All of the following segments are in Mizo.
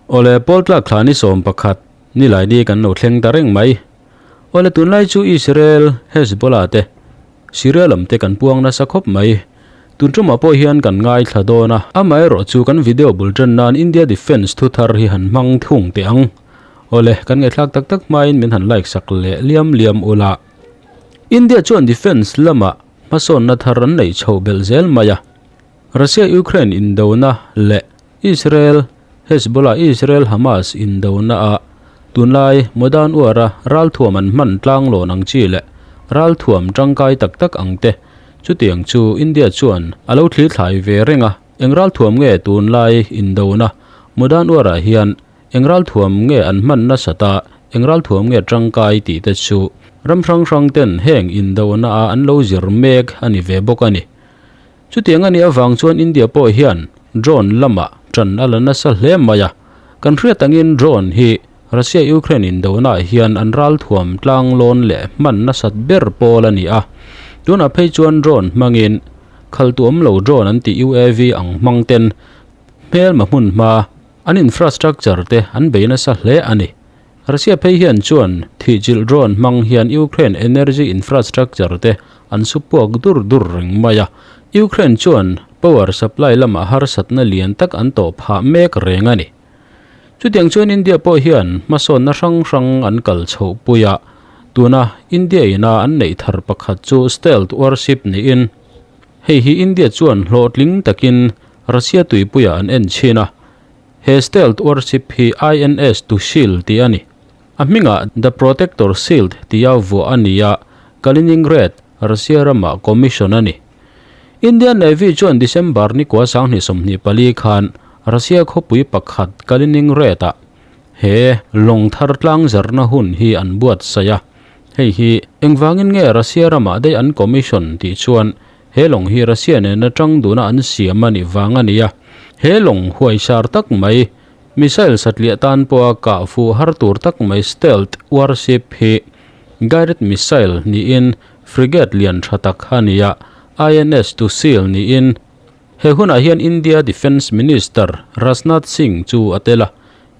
Awle pawl tlak thla ni 11 nilai ni kan lo thleng ta reng mai. Awle tunlai chu Israel Hezbollah te Syria lam te kan puang nasa khawp mai. Tun tumah pawh hian kan ngaithla dawn a, amaherawh chu kan video bul tan nan India Defence thu thar hi han hmang thung teh ang. Awle kan ngaihthlak tak tak hmain min han like sak leh liam liam ula. India chuan Defence lamah hmasawnna thar an neih chhoh belh zel mai a. Russia-Ukraine indona leh Israel Hezbollah Israel Hamas indona a tunlai modern war a ralthuam an hman tlanglawn ang chi leh ralthuam tangkai tak tak ang te chutiang chu India chuan a lo thli thlai ve reng a, eng ralthuam nge tunlai indona modern war ah hian eng ralthuam nge an hman nasat a, eng ralthuam nge tangkai tih te chu ram hrang hrang ten heng indona a an lo zir mek a ni ve bawk a ni. Chutiang a nih avang chuan India pawh hian drone lamah ṭan a la nasa hle mai a. Kan hriat angin drone hi Russia-Ukraine indonaah hian an ralthuam tlanglawn leh hman nasat ber pawl a ni a. Tunah phei chuan drone hmangin khaltuam lo drone an tih UAV ang hmang ten hmelma hmun hma an infrastructure te an bei nasa hle a ni. Russia phei hian chuan thihchilh drone hmang hian Ukraine energy infrastructure te an su puak dur dur reng mai a. Ukraine chuan power supply lamah harsatna lian tak an tawh phah mek reng a ni. Chutiang chuan India pawh hian hmasawnna hrang hrang an kal chhoh pui a, tuna India ina an neih thar pakhat chu stealth warship niin hei hi India chuan hlawhtling takin Russia tuipuiah an en chhin a. He stealth warship hi INS Tushil tih a ni. A hmingah The Protector Shield tia vuah a ni a, Kaliningrad, Russia ramah commission a ni. Indian Navy chuan December ni kua 2024 khan Russia khawpui pakhat Kaliningrad-ah he lawng thar tlang zarna hun hi an buatsaih a. Hei hi engvangin nge Russia ramah daih an commission tih chuan He lawng hi Russia nena tang duna an siam a nih vang a ni a, he lawng huaisar tak mai, missile satliah tan pawha kah fuh har tur tak mai stealth warship hi guided missile niin frigate lian tha tak a ni a, INS Tushil niin he hunah hian India Defence Minister Rajnath Singh chu a tel a,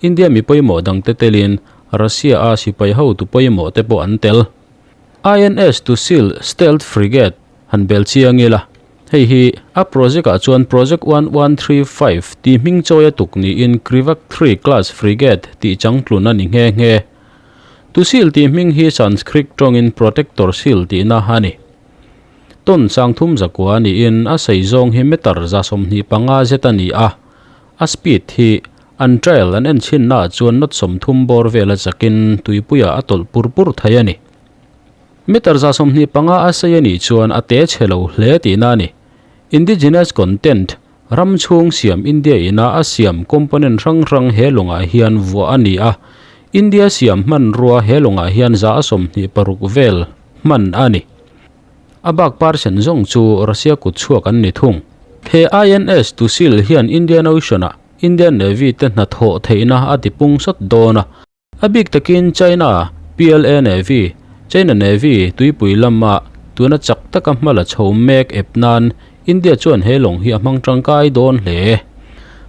India mi pawimawh dangte telin Russia-a sipai hotu pawimawh te pawh an tel. INS Tushil stealth frigate han bel chiang ila, hei hi a project ah chuan Project 1135 tih hming chawi a tuk niin Krivak 3 class frigate tih changtlun a ni nghe nghe. Tushil tih hming hi Sanskrit tawngin Protector Shield tihna a ni. Ton sangthum zakua niin a sei zawng hi meter 25 zet a ni a, a speed hi An trial an en chhinnaah chuan knot 30 bawr vela chakin tuipuiah a tawlh pur pur thei a ni. Meter 25 a sei a nih chuan a te chhe lo hle tihna a ni. Indigenous content, ram chhung siam India ina a siam component hrang hrang he lawngah hian vuah a ni a, India siam hmanrua he lawngah hian 26 vel hman a ni. A bak parsen zawng chu Russia kut chhuak an ni thung. He INS Tushil hian Indian Ocean-ah Indian Navy te hnathawh theihna a tipung sawt dawn a. A bik takin China PLA Navy, China Navy, tuipui lama tuna chak taka hma la chho mek ep nan India chuan he lawng hi a hmang tangkai dawn hle.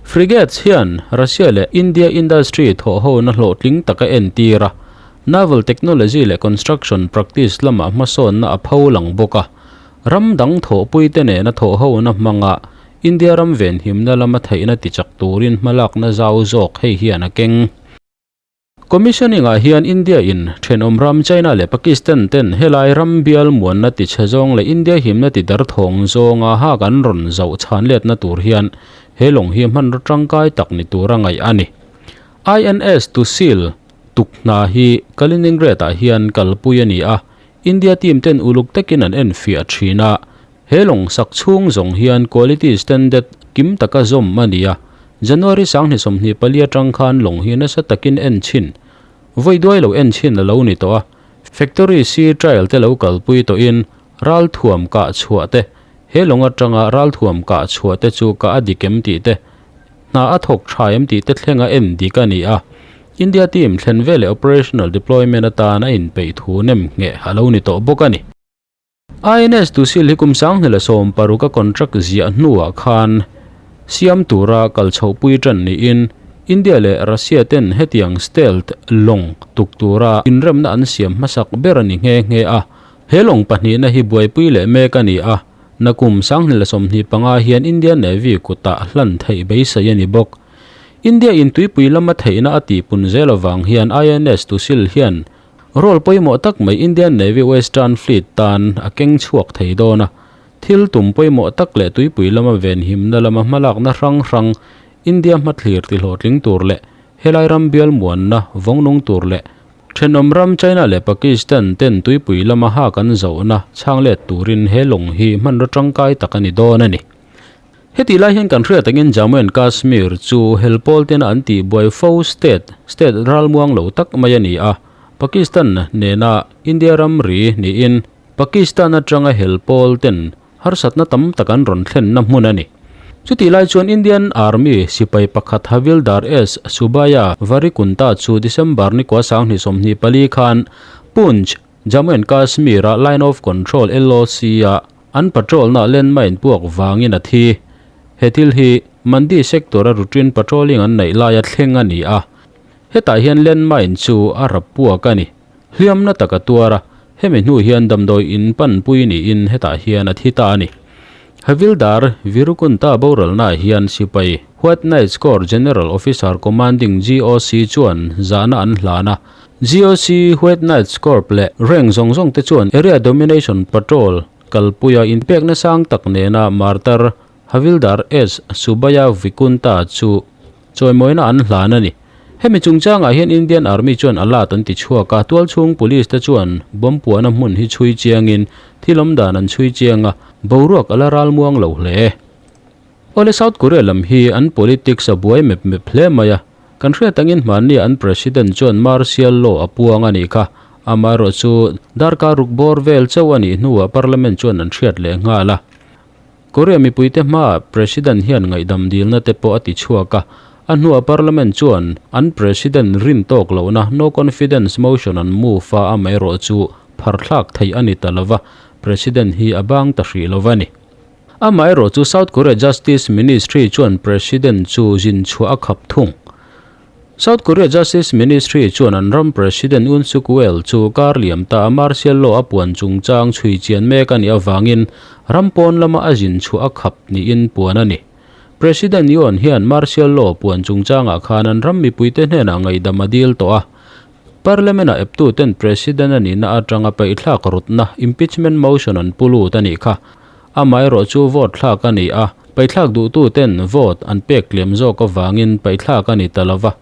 Frigates hian Russia leh India industry thawhhona hlawhtling taka entir a, naval technology leh construction practice lamah hmasawnna a pho lang bawk a. Ram dang thawhpuite nena thawhhona hmanga India ram venhimna lama theihna tichak turin hmalakna zau zawk hei hian a keng. Commissioning-ah hian India in thenawm ram China leh Pakistan ten helai ram bial muanna tichhe zawng leh India himna ti darthawng zawnga hak an rawn zauh chhan letna tur hian he lawng hi hmanraw tangkai tak ni tura ngaih a ni. INS Tushil tuk hna hi Kaliningrad-ah hian kalpui a ni a, India team ten uluk takin an enfiah thin a, He lawng sak chhung zawng hian quality standard kim taka zawm a ni a, January 2024 atang khan lawng hi nasa takin en chhin, vawi duai lo en chhin a lo ni tawh a, factory sea trial te lo kalpui tawhin ralthuam kah chhuah te, he lawng atanga ralthuam kah chhuah te chu kah a dik em tih te, hna a thawk tha em tih te thlenga en dik a ni a, India team thlen veleh operational deployment atan a inpeih thu nem ngheh a lo ni tawh bawk a ni. INS Tushil hi kum 2016 a contract ziah hnuah khan siam tura kal chhohpui tan niin India leh Russia ten hetiang stealth lawng tuk tura inremna an siam hmasak ber a ni nghe nghe a. He lawng pahnihna hi buaipui leh mek a ni a, nakum sanghnih leh 25 hian India Navy kutah hlan theih beisei a ni bawk. India in tuipui lama theihna a tihpun zel avang hian INS Tushil hian role pawimawh tak mai Indian Navy Western Fleet tan a keng chhuak thei dawn a. Thil tum pawimawh tak leh tuipui lama venhimna lama hmalakna hrang hrang India hmathlir tihlawhtling tur leh helai ram bial muanna vawngnung tur leh thenawm ram China leh Pakistan ten tuipui lama hak an zohna chhang let turin he lawng hi hmanraw tangkai tak a ni dawn a ni. Hetih lai hian kan hriat angin Jammu and Kashmir chu hel pawl tena an tih buai fo state, state ralmuang lo tak mai a ni a, Pakistan nena India ramri niin Pakistan atanga hel pawl ten harsatna tam tak an rawn thlenna hmun a ni. Chutih lai chuan Indian Army sipai pakhat Havildar S. Subaya Varikunta chu December ni kua 2024 khan Poonch, Jammu and Kashmir-a Line of Control, LOC-a an patrol-na landmine puak vangin a thi. He thil hi Mandi sector-a routine patrolling an neih laia thleng a ni a. Hetah hian landmine chu a rap puak a ni. Hliamna tak a tuar a, hemi hnu hian damdawi in panpui niin hetah hian a thi ta a ni. Havildar Virukunta boralnaah hian sipai White Knights Corps General Officer Commanding GOC chuan zahna an hlan a. GOC White Knights Corps leh rank zawng zawng te chuan Area Domination Patrol kalpuia inpekna sang tak nena martar Havildar S. Subaya Vikunta chu chawimawina an hlan a ni. Hemi chungchangah hian Indian Army chuan alert an ti chhuak a, tualchhung police te chuan bomb puahna hmun hi chhui chiangin thil awm dan an chhui chiang a, boruak a la ral muang lo hle. Awle South Korea lam hi an politics a buai mep mep hle mai a, kan hriat angin hmannia an President chuan martial law a puang a nih kha, amaherawhchu darkar ruk bawr vel chauh a nih hnuah Parliament chuan an hriat leh nghal a. Korea mipuite hmaah President hian ngaihdam dilna te pawh a ti chhuak a, a hnuah Parliament chuan an President rin tawk lohna no confidence motion an move a, amaherawh chu pharthlak theih a ni ta lova, President hi a bang ta hrih lova ni. Amaherawh chu South Korea Justice Ministry chuan President chu zin chhuah a khap thung. South Korea Justice Ministry chuan an ram President Yoon Suk Yeol chu kar liam ta a martial law a puan chungchang chhui chian mek a nih avangin ram pawn lama a zin chhuah a khap niin puan a ni. President Yoon hian martial law puan chungchangah khan an ram mipuite hnenah ngaihdam a dil tawh a. Parliament-ah eptuten President a nihna atanga paihthlak rawtna impeachment motion an pu lut a nih kha. Amaherawh chu vote thlak a ni a, paihthlak duhtuten vote an pek tlem zawk avangin paihthlak a ni ta lova.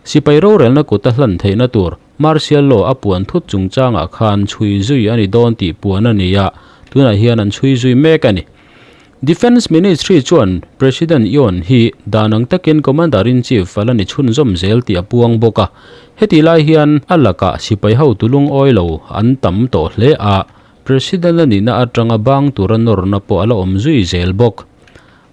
Sipai rorelna kut a hlan theihna tur martial law a puan thut chungchangah khan chhui zui a ni dawn tih puan a ni a, tunah hian an chhui zui mek a ni. Defence Ministry chuan President Yoon hi dan ang takin Commander-in-Chief a la ni chhunzawm zel tih a puang bawk a, hetih lai hian a lakah sipai hotu lungawi lo an tam tawh hle a, President a nihna atanga bang tura nawrna pawh a la awm zui zel bawk.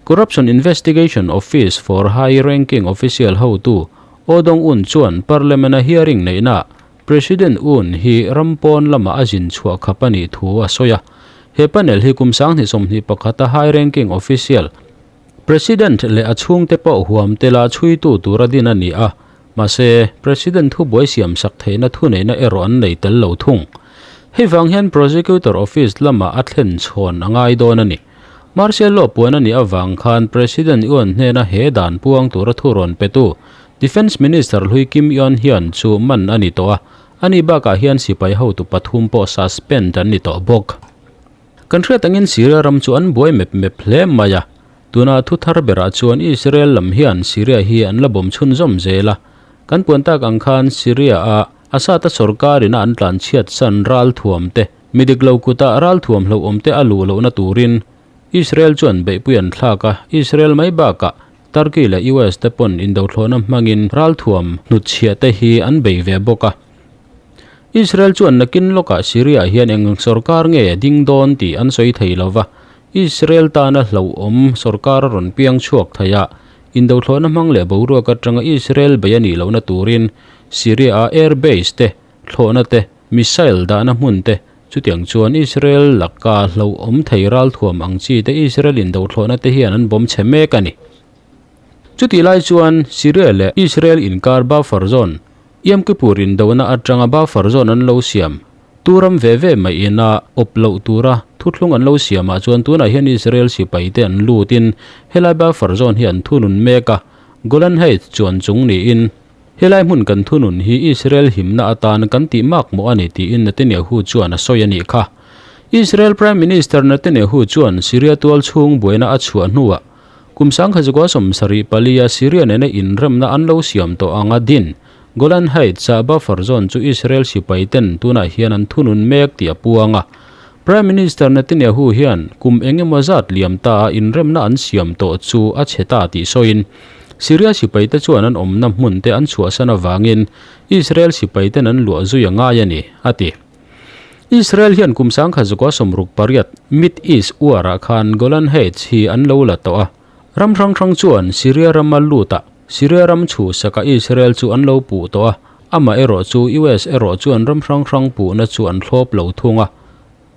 Corruption Investigation Office for High Ranking Official hotu Oh Dong-un chuan Parliament-a hearing neihnaah President Un hi ram pawn lamah a zin chhuah khap a nih thu a sawi a. He panel hi kum 2021 a high ranking official, President leh a chhungte pawh huam tela chhuitu tura din a ni a, mahse, President thubuai siamsak theihna thuneihna erawh an nei tel lo thung. Hei vang hian Prosecutor Office lamah a thlen chhawn a ngai dawn a ni. Martial law puan a nih avang khan President Yoon hnena he dan puang tura thu rawn petu Defence Minister hlui Kim Eon Hyun chu man a ni tawh a, ani bakah hian sipai hotu pathum pawh suspend an ni tawh bawk. Kan hriat angin Syria ram chu an buai mep mep hle mai a, tuna thu thar berah chuan Israel lam hian Syria hi an la bawm chhunzawm zel a. Kan puan tak ang khan Syria-a Assad-a sorkarin a an tlanchhiat san ralthuam te, mi dik lo kuta ralthuam hlauhawm te a luh lohna turin Israel chuan beihpui an thlak a, Israel mai bakah Turkey leh US te pawn indothlawhna hmangin ralthuam hnutchhiah te hi an bei ve bawk a. Israel chuan nakin lawkah Syria hian eng sorkar nge ding dawn tih an sawi thei lo va, Israel tana hlauhawm sorkar a rawn piang chhuak thei a, indothlawhna hmang leh boruak atanga Israel bei a nih lohna turin Syria-a air base te, thlawhna te, missile dahna hmun te, chutiang chuan Israel laka hlauhawm thei ralthuam ang chi te Israel indothlawhna te hian an bawm chhe mek a ni. Chutih lai chuan Syria leh Israel inkar buffer zone, Yom Kippur indona atanga buffer zone an lo siam, tu ram ve ve mai ina awp loh tura thuthlung an lo siamah chuan tunah hian Israel sipaite an lutin helai buffer zone hi an thunun mek a, Golan Heights chuan chung niin helai hmun kan thunun hi Israel himna atan kan tih mak mawh a ni tiin Netanyahu chuan a sawi a nih kha. Israel Prime Minister Netanyahu chuan Syria tual chhung buaina a chhuah hnuah Kum sangkha zakua 74 a Syria nena inremna an lo siam tawh anga din, Golan Heights-a buffer zone chu Israel sipaiten tunah hian an thunun mek tih a puang a. Prime Minister Netanyahu hian kum eng emaw zat liam ta a inremna an siam tawh chu a chhe ta tih sawiin, Syria sipaite chuan an awmna hmunte an chhuahsan avangin Israel sipaiten an luah zui a ngai a ni, a ti. Israel hian kum 1968 Mid East War-ah khan Golan Heights hi an lo la tawh a. Ram hrang hrang chuan Syria rama lut ah Syria ram chhuhsakah Israel chu an lo puh tawh a, amah erawh chu US erawh chuan ram hrang hrang puhna chu an thlawp lo thung a.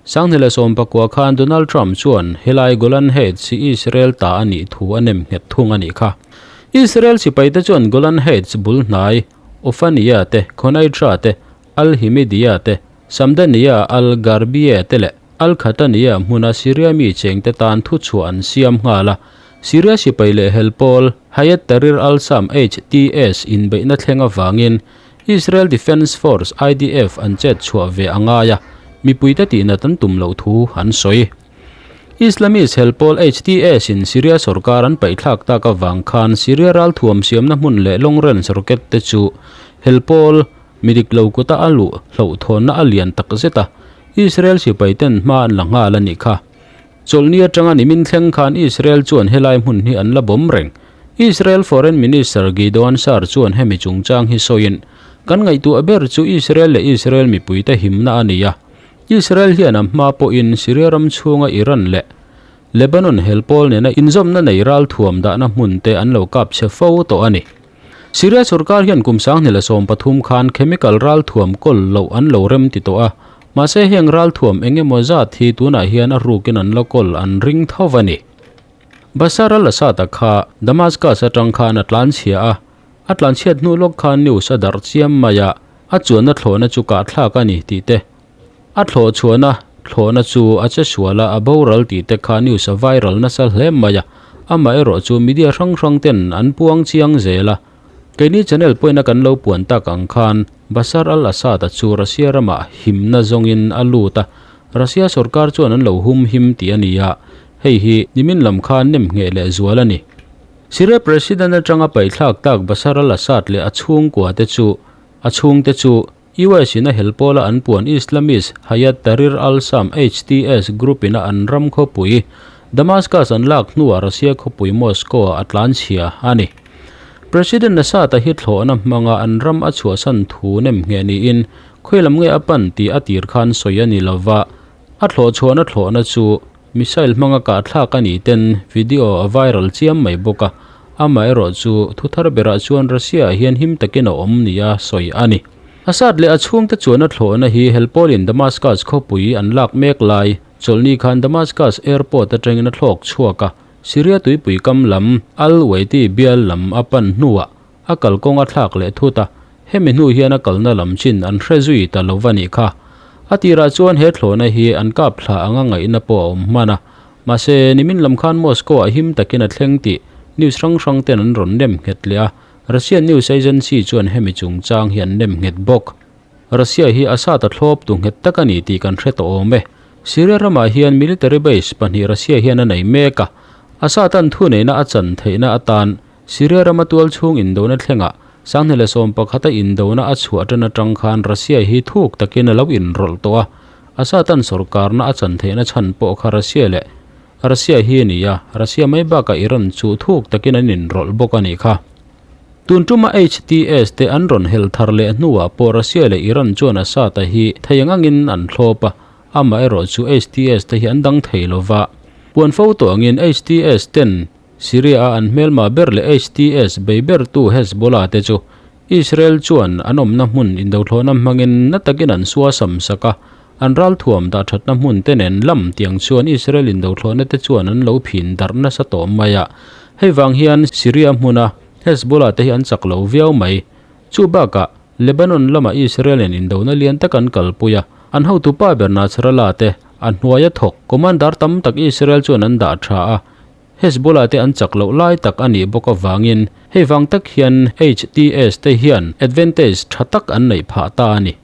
2019 khan Donald Trump chuan helai Golan Heights hi Israel ta a nih thu a nem nghet thung a nih kha. Israel sipaite chuan Golan Heights bul hnai Ofania te, Khonaitra te, Al-Himidiya te, Samdaniya Al-Gharbiyeh te leh Al-Khataniya hmuna Syria mi chengte tan thuchhuah an siam nghal a. Syria sipai leh hel pawl Hayat Tahrir al-Sham, HTS, inbeihna thleng avangin Israel Defense Force, IDF, an chet chhuah ve a ngai a, mipuite tihnat an tum loh thu an sawi. Islamist hel pawl HTS in Syria sorkar an paihthlak tak avang khan Syria ralthuam siamna hmun leh long range rocket te chu hel pawl Mi dik lo kuta a luh hlauhthawnna a lian tak zet a, Israel sipai ten hma an la nghal a nih kha. Chawlhni atanga nimin thleng khan Israel chuan helai hmun hi an la bawm reng. Israel Foreign Minister Gideon Saar chuan hemi chungchang hi sawiin, Kan ngaihtuah ber chu Israel leh Israel mipuite himna a ni a. Israel hian a hma pawhin Syria ram chhunga Iran leh Lebanon hel pawl nena inzawmna nei ralthuam dahna hmun te an lo kap chhe fo tawh a ni. Syria sorkar hian kum 2013 khan chemical ralthuam kawl loh an lo rem ti tawh a, mahse heng ralthuam eng emaw zat hi tunah hian a rukin an la kawl an ring tho a ni. Bashar al-Assad-a kha Damascus atang khan a tlanchhia a, a tlanchhiat hnu lawk khan news a darh chiam mai a, a chuanna thlawhna chu kahthlak a ni tih te, A thlawh chhuahna thlawhna chu a che sual a, a boral tih te kha news a viral nasa hle mai a, amaherawh chu media hrang hrang ten an puang chiang zel a. Keini channel pawhin a kan lo puan tak ang khan Bashar al-Assad-a chu Russia ramah himna zawngin a lut a, Russia sorkar chuan an lo hum him tih a ni a, hei hi nimin lam khan nem ngheh leh zual a ni. Syria President atanga paihthlak tak Bashar al-Assad leh a chhungkua te chu a chhungte chu US in a hel pawla an puan Islamist Hayat Tahrir al-Sham, HTS, group in a an ram khawpui Damascus an lak hnuah Russia khawpui Moscow ah a tlanchhia a ni. President Assad-a hi thlawhna hmanga an ram a chhuahsan thu nem ngheh niin khawi lam nge a pan tih a tir khan sawi a ni lova, a thlawh chhuahna thlawhna chu Missile hmanga kahthlak a nih ten video a viral chiam mai bawk a, amaherawh chu thu thar berah chuan Russia ah hian him takin a awm nia sawi a ni. Assad leh a chhungte chuan a thlawhna hi helpawlin Damascus khawpui an lak mek lai chawlhni khan Damascus airport atangin a thlawk chhuak a, Syria tuipui kam lam Al-Waiti bial lam a pan hnuah a kalkawng a thlak leh thut a, hemi hnu hian a kalna lam chin an hre zui ta lo va nih kha. A tirah chuan he thlawhna hi an kap thla anga ngaihna pawh a awm hman a, mahse nimin lam khan Moscow ah him takin a thleng tih news hrang hrang ten an rawn nem nghet leh a, Russian news agency chuan hemi chungchang hi an nem nghet bawk. Russia hi Assad a thlawp tu nghet tak a ni tih kan hre tawh awm e. Syria ramah hian military base pahnih Russia hian a nei mek a, Assad an thuneihna a chan theihna atan Syria rama tual chhung indona thlengah 2011 a indona a chhuah tan atang khan Russia hi thuk takin a lo inrawlh tawh a, Assad-a'n sorkarna a chan theihna chhan pawh kha Russia leh Russia hi a ni a, Russia mai bakah Iran chu thuk takin an inrawlh bawk a nih kha. Tun tuma HTS te an rawn hel thar leh hnuah pawh Russia leh Iran chuan Assad-a hi thei ang angin an thlawp a, amaherawh chu HTS te hi an dang thei lova. Puan fo tawh angin HTS ten Syria-a an hmelma ber leh HTS bei bertu Hezbollah te chu Israel chuan an awmna hmun indothlawhna hmangin na takin an suasam sak a, an ralthuam dah thatna hmun te nen lam tiang chuan Israel indothlawhna te chuan an lo phin darh nasa tawh mai a. Hei vang hian Syria hmuna Hezbollah te hi an chak lo viau mai. Chu bakah Lebanon lama Israel nen indona lian tak an kalpui a, an hotupa ber Nasrallah te a hnuaia thawk commander tam tak Israel chuan an dah tha a, Hezbollah te an chak loh lai tak a nih bawk avangin hei vang tak hian HTS te hian advantage tha tak an neih phah ta a ni.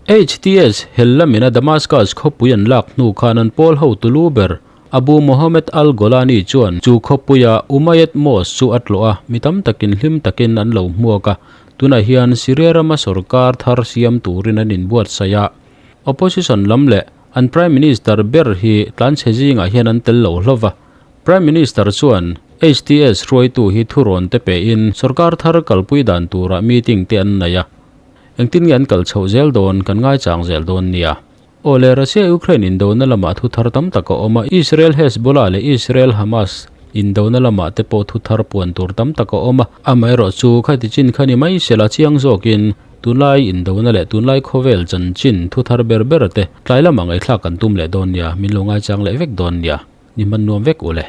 HTS hel lamina Damascus khawpui an lak hnu khan an pawl hotu lu ber Abu Mohammed al-Golani chuan chu khawpuia Umayyad Mosque chu a tlawh a, mi tam takin hlim takin an lo hmuak a. Tunah hian Syria rama sorkar thar siam turin an inbuatsaih a. Opposition lam leh an Prime Minister ber hi tlanchhe zingah hian an tel lo hlauh va. Prime Minister chuan HTS hruaitu hi thurawn te pein sorkar thar kalpui dan turah meeting te an nei a. Engtin nge an kal chhoh zel dawn kan ngaichang zel dawn nia. Aw le, Russia-Ukraine indona lamah thu thar tam tak a awm a, Israel-Hezbollah leh Israel-Hamas indona lamah te pawh thu thar puan tur tam tak a awm a. Amaherawh chu khati chin kha ni mai sela chiang zawkin tunlai indona leh tunlai khawvel chanchin thu thar ber ber te tlai lamah ngaihthlak kan tum leh dawn nia, min lo ngaichang leh vek dawn nia, ni hman nuam vek u le.